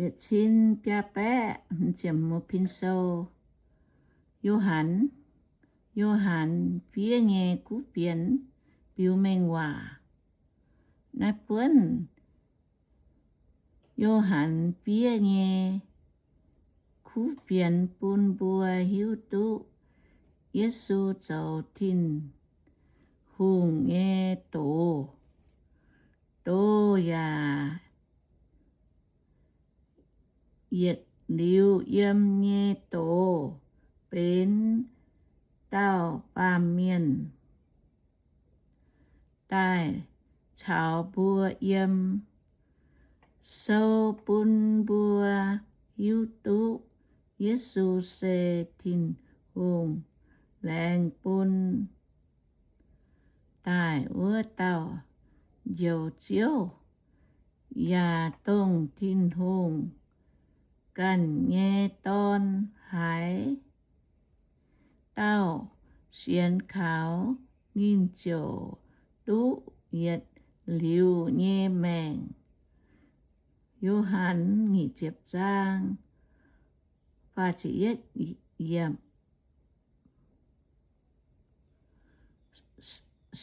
yietc cin biaa baeqv ziepc hmz pin sou. Yo^han, Yo^han fiev nyei kuv fienx biux mengh waac. Naaiv buonv Yo^han fiev nyei kuv fienx bun mbuo hiuv duqv Yesu zoux Tin-Hungh nyei doz. Doz yaac yietc liuz yiem nyei doz benx dauh baamh mienh daaih caux mbuo yiem. Sou bun mbuo hiuv duqv Yesu se Tin-Hungh laengz bun daaih wuov dauh Njoux Ziouv, yaac dongh Tin-Hungh ganh nyei Dorn. Haaix dauh sienx kaux ninh ziouc duqv yietc liuz nyei maengc. Yo^han nyic ziepc zaang,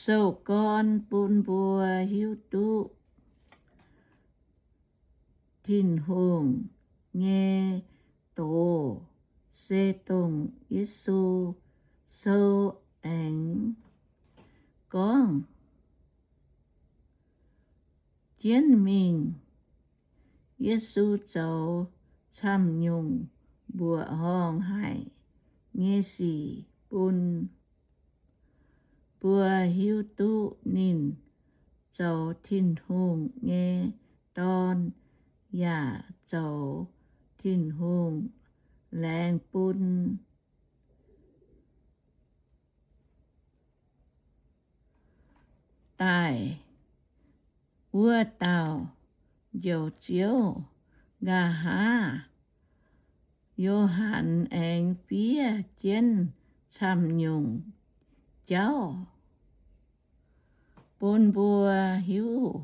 sou gorn bun mbuo hiuv duqv Tin-Hungh nyei doz se dongh Yesu. Sou aengx gorngv jienv mingh Yesu zoux camv-nyungc mbuoqc horngh haic nyei sic bun mbuo hiuv duqv ninh zoux Tin-Hungh nyei Dorn, yaac zoux Tin-Hungh laengz bun daaih wuov dauh Njoux Ziouv. Nqa'haav Yo^han aengx fiev jienv camv-nyungc jauv bun mbuo hiuv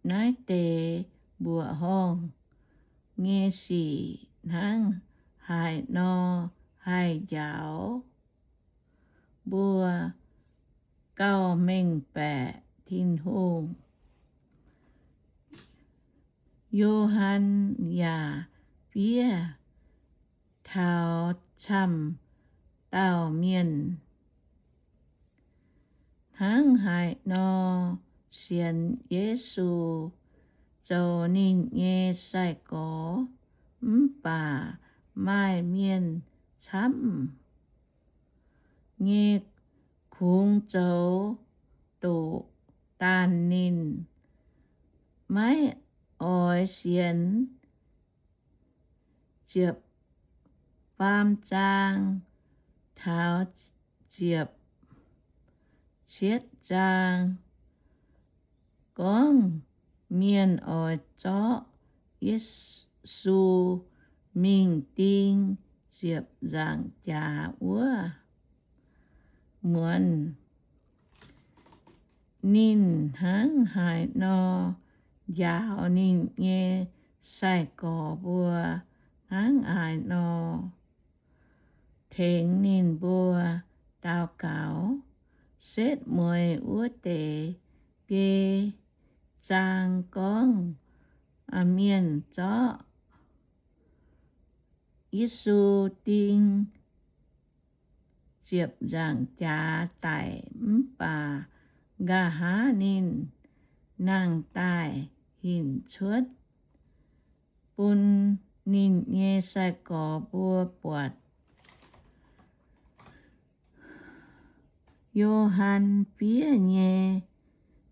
naaiv deix mbuoqc horngh nyei sic hnangv haaix nor haih njaaux mbuo gauh mengh baeqc Tin-Hungh. Yo^han yaac fiev taux camv dauh mienh hnangv haaix nor sienx Yesu zoux ninh nyei sai-gorx, mv baac maaih mienh camv nyei kungx zoux doqc daanh ninh, maiv oix sienx. Ziepc faam zaang taux ziepc cietv zaang gorngv mienh oix zorqv Yesu mingh ding ziepc nzaangc jaax wuov muonz. Ninh hnangv haaix nor njaaux ninh nyei sai-gorx mbuo hnangv haaix nor tengx ninh mbuo daux gaux. Setv mueiz wuov deix biei zaang gorngv mienh zorqv Yesu ding ziepc nzaangc jaax daic, mv baac nqa'haav ninh nangh daaih hinc cuotv bun ninh nyei sai-gorx mbuo buatc. Yo^han fiev nyei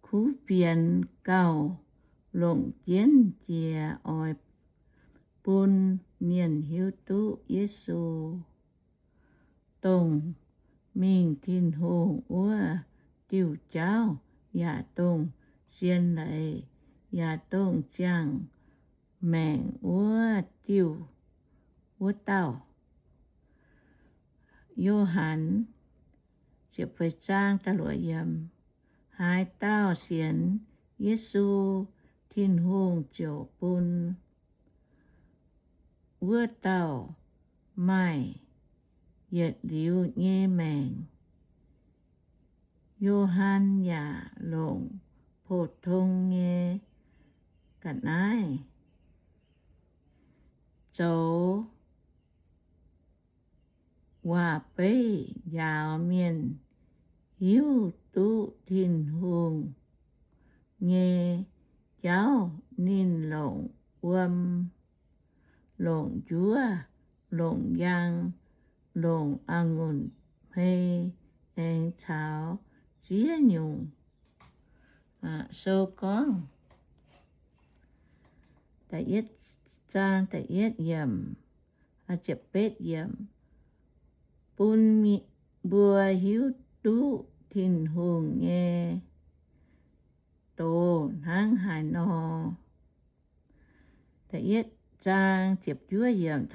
kuv fienx gauh longc jienv jiex oix bun mienh hiuv duqv Yesu, dongh mingh Tin-Hungh wuov diuh jauv, yaac dongh sien leiz, yaac dongh ziangh maengc wuov diuh, wuov dauh. Yo^han, haaix dauh sienx Yesu, Tin-Hungh ziouc bun wuov dauh maaih yietc liuz nyei maengc. Yo^han yaac longc pou-tong nyei ga'naaiv zoux waac-beiv njaaux mienh hiuv duqv Tin-Hungh nyei jauv. Ninh longc wuom, longc njuov, longc njang, longc a'ngunc hmei, aengx caux ziex nyungc sou gorngv. Da'yietv zaang da'yietv yiemc, ziepc betv yiemc, bun mbuo hiuv duqv Tin-Hungh nyei doz hnangv haaix nor. Da'yietv zaang ziepc juov yiemc,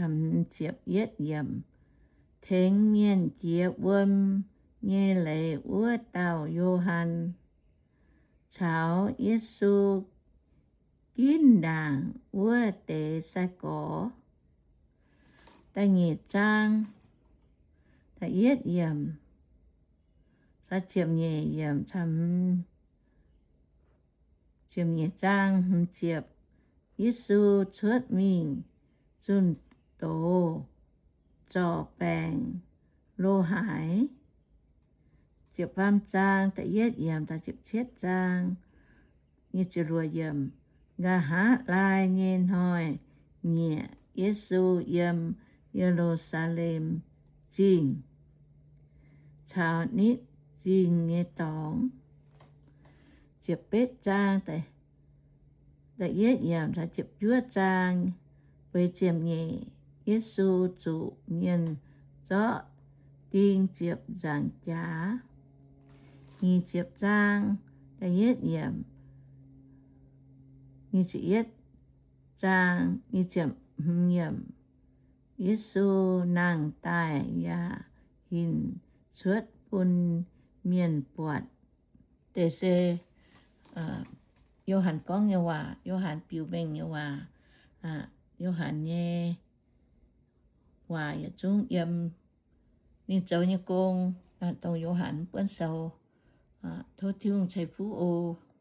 ziepc yietv yiemc, tengx mienh jiex wuom nyei leiz wuov dauh Yo^han caux Yesu ginv ndaangc wuov deix sai-gorx. Da'nyeic zaang da'yietv yiemc, ziepc nyeic yiemc, ziepc nyeic zaang hmz ziepc, Yesu cuotv mingh zunh doz zorc baengc lo haaix. Ziepc faam zaang da'yietv yiemc taux ziepc cietv zaang, nqa'haav laai nyei hnoi-nyieqc Yesu yiem Ye^lu^saa^lem Zingh caux nitv zingh nyei dorngx. Ziepc betv zaang da'yietv yiemc taux ziepc juov zaang, feix ziepc nyeic, Yesu zuqc mienh zorqv ding ziepc nzaangc jaax. Nyic ziepc zaang da'yietv yiemc, nyic ziepc yietv zaang, nyic ziepc hmz yiemc, Yesu nangh daaih yaac hinc cuotv bun mienh buatc. Deix se Yo^han gorngv nyei waac, Yo^han biux mengh nyei waac. Yo^han nyei waac yietc zungv yiem ninh zoux nyei gong, dongh Yo^han mv buonv sou. Tov Tin-Hungh ceix fuqv oc.